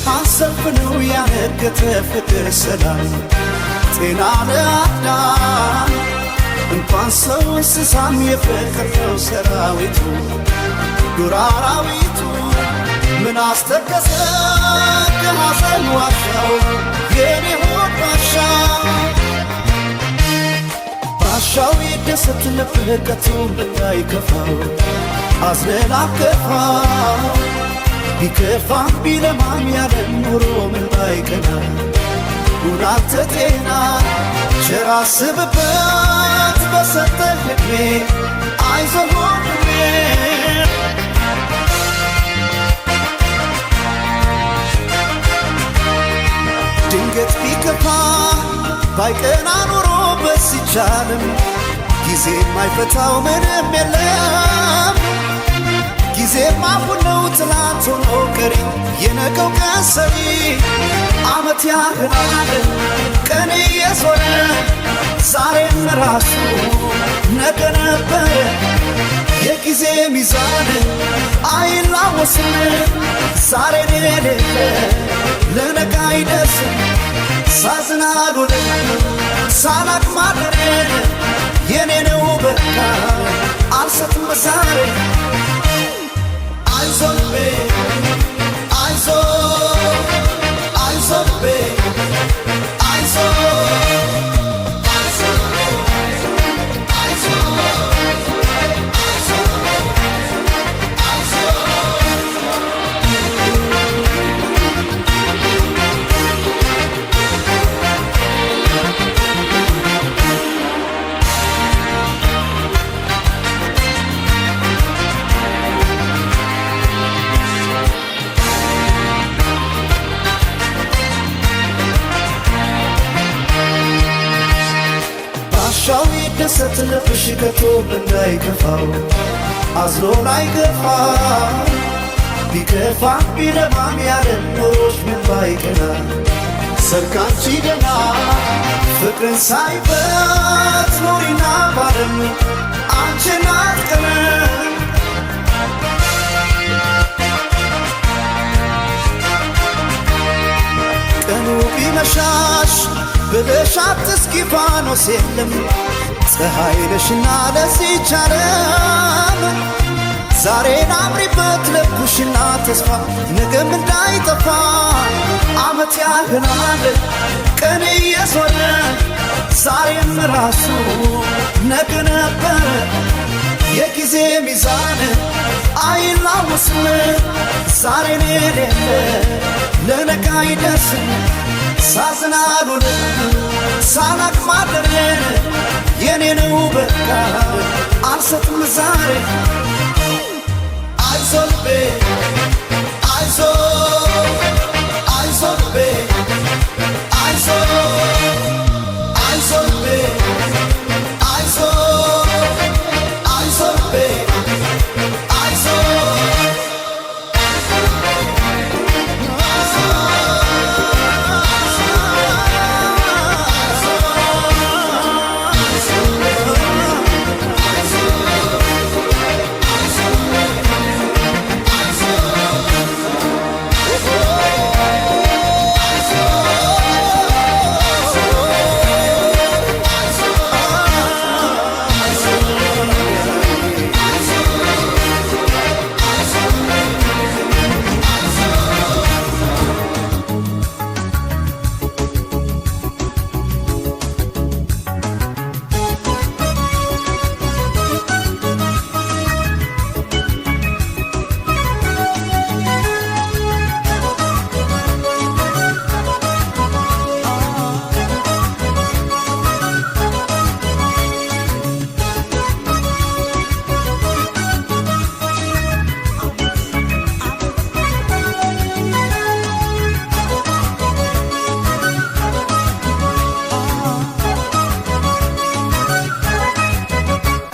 ብርሃን ሰልፍ ነው ያነገተ ፍቅር ሰላም ጤና ለአዳም። እንኳን ሰው እንስሳም የፍቅር ነው ሰራዊቱ ዱር አራዊቱ። ምን አስተከዘ ከሐዘን ዋሻው የኔ ሆድ ባሻ? ባሻው ይደሰት ልብህ ከቶ እንዳይከፋው፣ አዝነን አከፋው። ቢከፋም ቢለማም ያለ ኑሮ ምን ባይቀና ሁናተ ጤና። ቸር አስብበት በሰጠህ ዕድሜ፣ አይዞህ ወንድሜ። ድንገት ቢከፋ ባይቀና ኑሮ በሲቻልም ጊዜ የማይፈታው ምንም የለም። ጊዜም አሁን ነው ትላንት ሆኖ ቀሪ፣ የነገው ቀን ሰሪ። ዓመት ያህላል ቀን እየዞረ፣ ዛሬም ራሱ ነገ ነበረ። የጊዜ ሚዛን አይላወስም፣ ዛሬን የሌለ ለነገ አይደርስም። ሳዝን አልውልም ሳላቅ ማደሬን፣ የኔ ነው በቃ አልሰጥም ዛሬ። አይዞህ ልቤ፣ አይዞህ፣ አይዞህ ልቤ፣ አይዞህ፣ አይዞህ፣ አይዞህ፣ አይዞህ። ባሻው ይደሰት ልብሽ ከቶ እንዳይከፋው፣ አዝሎ ላይገፋ። ቢከፋ ቢለማም ያለ ኑሮሽ ምን ባይቀና ሰርካንቺ ደና። ፍቅርን ሳይበት ኑሪና ባለም አንቺን አትቀንም። ቀኑ ቢመሻሽ ብለሽ አትስጊ፣ ፋኖስ የለም፣ ፀሐይ ነሽና ለዚህች ዓለም። ዛሬን አምሪበት ለኩሽና ተስፋ ነገም እንዳይጠፋ። ዓመት ያህላል ቀን እየዞረ፣ ዛሬም ራሱ ነገ ነበረ። የጊዜ ሚዛን አይላወስም፣ ዛሬን የሌለ ለነገ አይደርስም። ሳዝን አልውልም ሳላቅ ማደሬን፣ የኔ ነው በቃ አልሰጥም ዛሬ። አይዞህ ልቤ፣ አይዞህ፣ አይዞህ ልቤ፣ አይዞህ፣ አይዞህ ልቤ፣ አይዞህ፣ አይዞህ ልቤ፣ አይዞህ።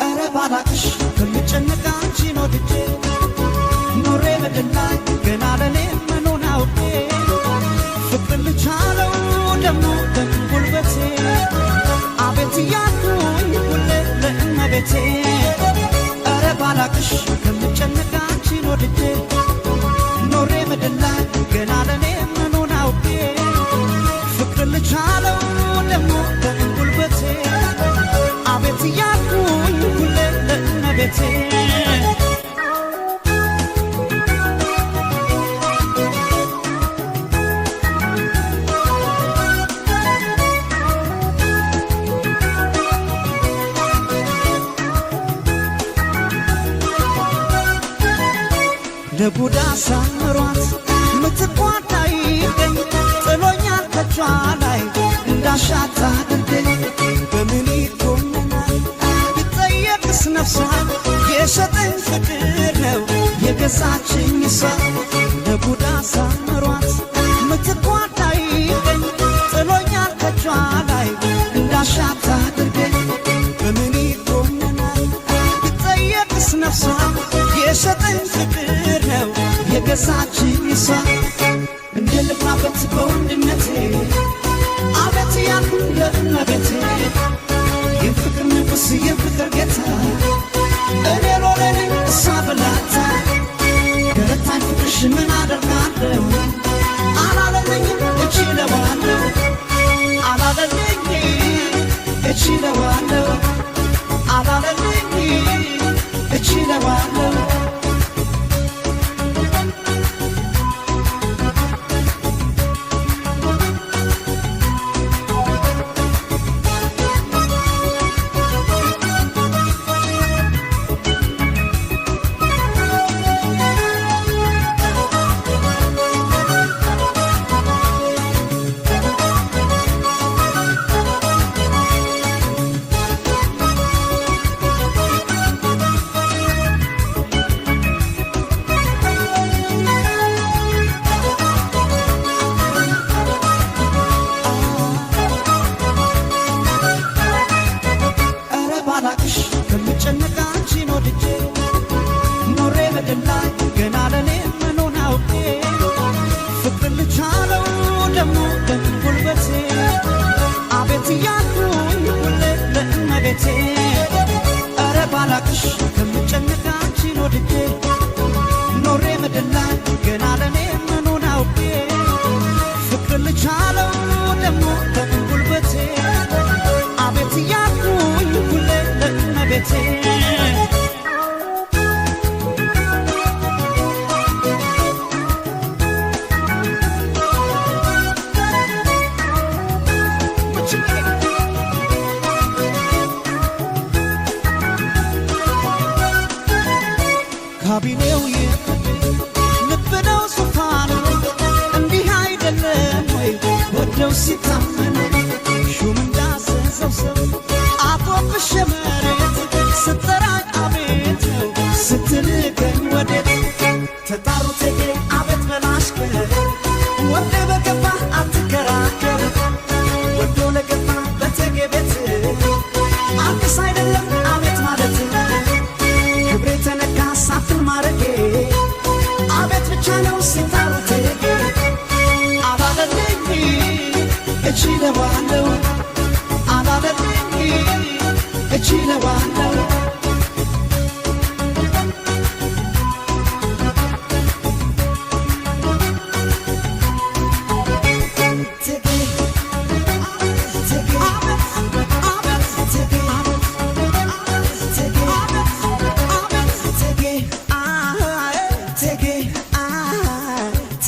ኧረ ባላቅሽ ከምጨነቅ አንቺን ወድጄ ኖሬ ምድር ላይ ገና ለኔ መኖን አውቄ፣ ፍቅር ልቻለው ደግሞ በጉልበቴ፣ አቤት እያልኩኝ ሁሌ ለእመቤቴ። ኧረ ባላቅሽ ከምጨነቅ አንቺን ወድጄ ኖሬ ምድር ላይ ገና ለኔ ለእመቤቴ። ለቡዳ ሳምሯት ምትቋዳ ይገኝ ጥሎኛል ከቿ ላይ እንዳሻታ አድርገኝ። በምን ይኮነናል ብጠየቅስ ነፍሷ? የሸጠኝ ፍቅር ነው የገዛችኝ እሷ። ለቡዳ ሳምሯት ምትቋዳ ይገኝ ጥሎኛል ከቿ ላይ እንዳሻታ አድርገኝ። በምን ይኮነናል ብጠየቅስ ነፍሷ? የሸጠኝ ፍቅር ነው የገዛችኝ እሷ። እንደ ልግባበት በወንድነቴ፣ አቤት ያልኩ ለእመቤቴ። የፍቅር ንጉሥ፣ የፍቅር ጌታ፣ እኔ ሎሌ ነኝ እሷ ብላታ። ገረታኝ ፍቅርሽ ምን አደርጋለሁ? አላለልኝም እችለዋለሁ፣ አላለልኝ እችለዋለሁ፣ አላለልኝ እችለዋለሁ። ኧረ ባላቅሽ ከምጨነቅ አንቺን ወድጄ ኖሬ ምድር ላይ ገና ለኔ ምኑን አውቄ። ፍቅር ልቻለው ደግሞ በጉልበቴ፣ አቤት እያልኩኝ ሁሌ ለእመቤቴ። ኧረ ባላቅሽ ከምጨነቅ አንቺን ወድጄ ኖሬ ምድር ላይ ገና ለኔ ምኑን አውቄ። ፍቅር ልቻለው ደግሞ በጉልበቴ፣ አቤት እያልኩኝ ሁሌ ለእመቤቴ። ካቢኔው ልብ ነው ዙፋኑ፣ እንዲህ አይደለም ወይ ወደው ሲታመኑ? ሹም እንዳዘዘው ሰው አቆብሽ መሬት፣ ስትጠራኝ አቤት ነው ስትልከኝ ወዴት? ተጣሩ ቴጌ አቤት በላሽከር፣ ወደ በገባ አትከራከር። ወዶ ለገባ በቴጌ ቤት አዲስ አይደለም አቤት ማለት። ክብሬ ተነካ ሳፍን ማረጌ፣ አቤት ብቻ ነው ሲጣሩ ቴጌ። አላለልኝ እችለዋለሁ፣ አላለልኝ እችለዋለሁ። ቴጌ፣ ቴጌ፣ ቴጌ፣ ቴጌ፣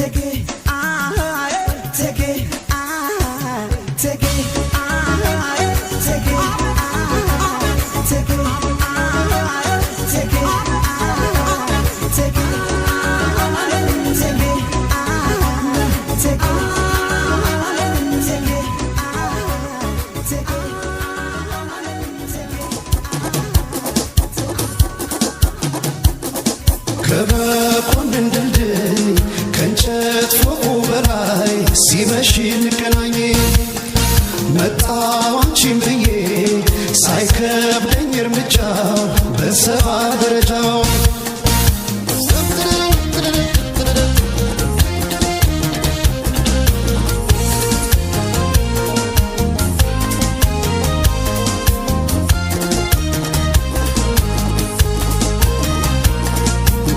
ቴጌ፣ ቴጌ፣ ቴጌ፣ ቴጌ፣ ቴጌ፣ ቴጌ፣ ቴጌ፣ ቴጌ፣ ቴጌ፣ ቴጌ፣ ቴጌ፣ ቴጌ፣ ቴጌ። ከመኮንን ድልድይ ከእንጨት ፎቁ በላይ ሲመሽ እንገናኝ። መጣሁ አንቺን ብዬ ሳይከብደኝ እርምጃው በሰባ ደረጃው።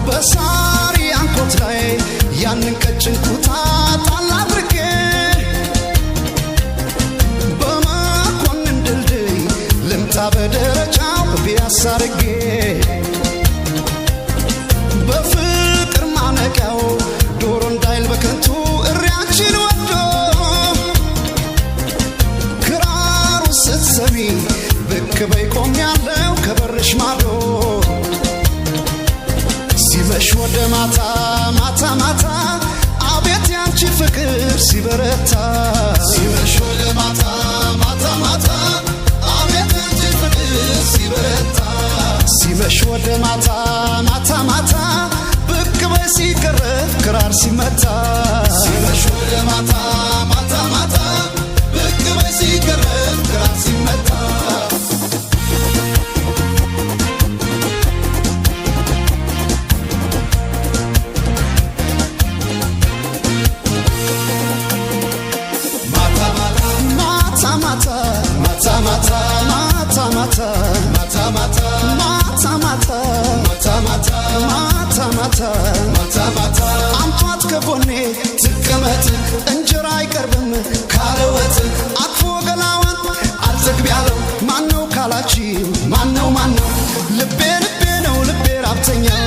በሳር ያንኮት ላይ ያንን ቀጭን ኩታ ጣል አድርጌ በመኮንን ድልድይ ልምጣ በደረጃው ፒያሳ አርጌ። ብቅ በይ ቆሜያለሁ ከበርሽ ማዶ። ሲመሽ ወደ ማታ ማታ ማታ አቤት ያንቺ ፍቅር ሲበረታ። ሲመሽ ወደ ማታ ማታ ማታ አቤት ያንቺ ፍቅር ሲበረታ። ሲመሽ ወደ ማታ ማታ ማታ ብቅ በይ ሲገረፍ ክራር ሲመታ። ሲመሽ ወደ ማታ ማታ ማታ ብቅ በይ ሲገረፍ ክራር ሲመታ። ማታ ማታ ማታ ማታ ማታ ማታ ማታ ማታ ማታ ማታ ማታ ማታ ማታ ማታ ማታ ማታ አምጧት ከጎኔ ትቀመጥ፣ እንጀራ አይቀርብም ካለወጥ። አቅፎ ገላዋን አልጠግብ ያለው ማነው ካላችሁ ማነው ማነው? ልቤ ልቤ ነው ልቤ ራብተኛው፣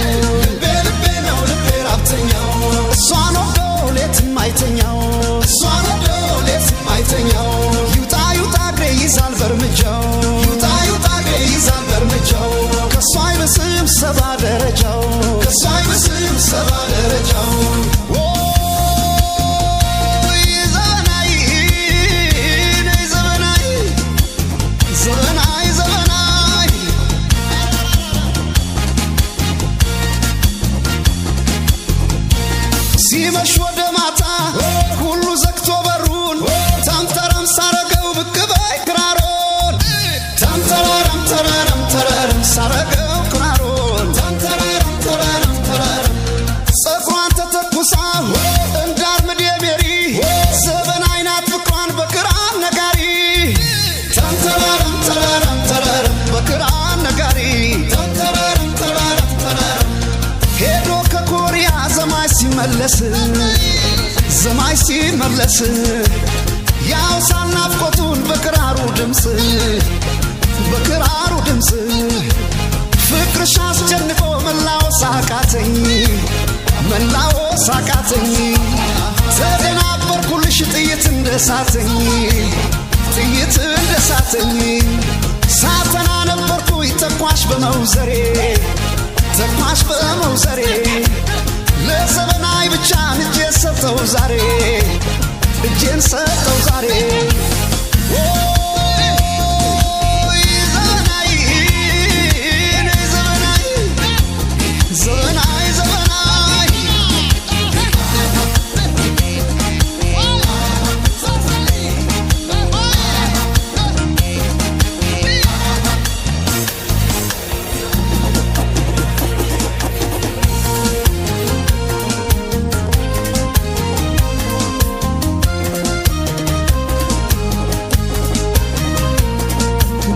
ልቤ ልቤ ነው ልቤ ራብተኛው፣ እሷን ወዶ ሌትም አይተኛው፣ እሷን ወዶ ሌትም አይተኛው። ይውጣ ይውጣ እግሬ ይዛል በርምጃው፣ ይውጣ ይውጣ እግሬ ይዛል በርምጃው፣ ከሷ አይብስም ሰባ ደረጃው፣ ከሷ አይብስም ሰባ ደረጃው። ኦይ ዘመናዊ ነይ ዘመናዊ ዘመናዊ ዘመናዊ። ሲመሽ ወደ ማታ ሁሉ ዘግቶ በሩን ታምተረም ሳረገው ብቅ በይ ክራሮን፣ ታምተረም ተረረም ተረረም ሳረገው ክራሮን፣ ታምተረረም ተረረም ተረረም። ጸጉሯን ተተኩሳ እንዳርምድ የሜሪ ዘበን አይናት ፍቅሯን በክራር ነጋሪ፣ ታምተረረም ተረረም ተረረም በክራር ነጋሪ፣ ታምተረረም ተረረም ተረረም። ሄዶ ከኮሪያ ዘማች ሲመለስ፣ ዘማች ሲመለስ ያው ሳናፍቆቱን በክራሩ ድምፅ፣ በክራሩ ድምፅ። ፍቅርሽ አስጨንቆ መላወስ አቃተኝ፣ መላወስ አቃተኝ፣ ተደናበርኩልሽ ጥይት እንደሳተኝ፣ ጥይት እንደሳተኝ። ሳተና ነበርኩኝ ተኳሽ በመውዘሬ፣ ተኳሽ በመውዘሬ፣ ለዘመናዊ ብቻ እጄን ሰጠው ዛሬ፣ እጄን ሰጠው ዛሬ። ኦይ ዘመናዊ ነይ ዘመናዊ ዘመናዊ ዘመናዊ።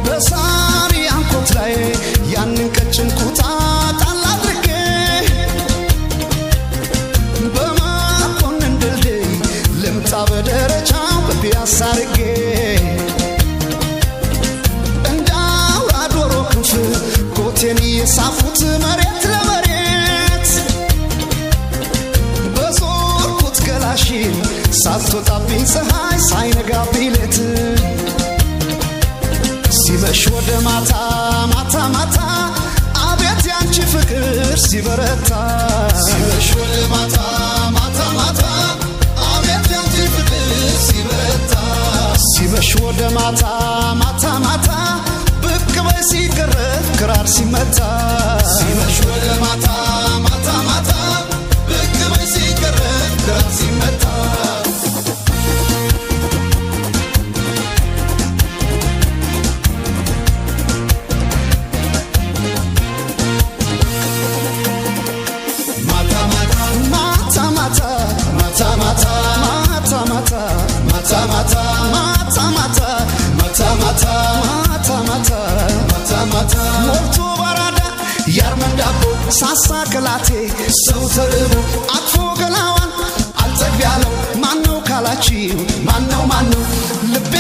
በሳሪ አንኮት ላይ ያንን ቀጭን ኩታ ጣል አድርጌ በመኮንን ድልድይ ልምጣ በደረጃው በፒያሳ አርጌ፣ እንደ አውራ ዶሮ ክንፍ ኮቴን እየሳፉት መሬት ለመሬት በዞርኩት ገላሽን ሳትወጣብኝ ፀሐይ ሳይነጋብኝ ሌት። ሲመሽ ወደ ማታ ማታ ማታ አቤት ያንቺ ፍቅር ሲበረታ። ሲመሽ ወደ ማታ ማታ ማታ አቤት ያንቺ ፍቅር ሲበረታ። ሲመሽ ወደ ማታ ማታ ማታ ብቅ በይ ሲገረፍ ክራር ሲመታ። ሲመሽ ወደ ማታ ማታ ማታ ብቅ በይ ሲገረፍ ክራር ሲመታ። ማታ ማታ ማታ ማታ ማታ ማታ ማታ ማታ ማታ ማታ ማታ ማታ ማታ ማታ ማታ ማታ ማታ ሞልቶ ባራዳ ያርመን ዳቦ ሳሳ ከላቴ ሰው ተርቦ አቅፎ ገላዋን አልጠግብ ያለው ማነው ካላችሁ ማነው ማነው? ልቤ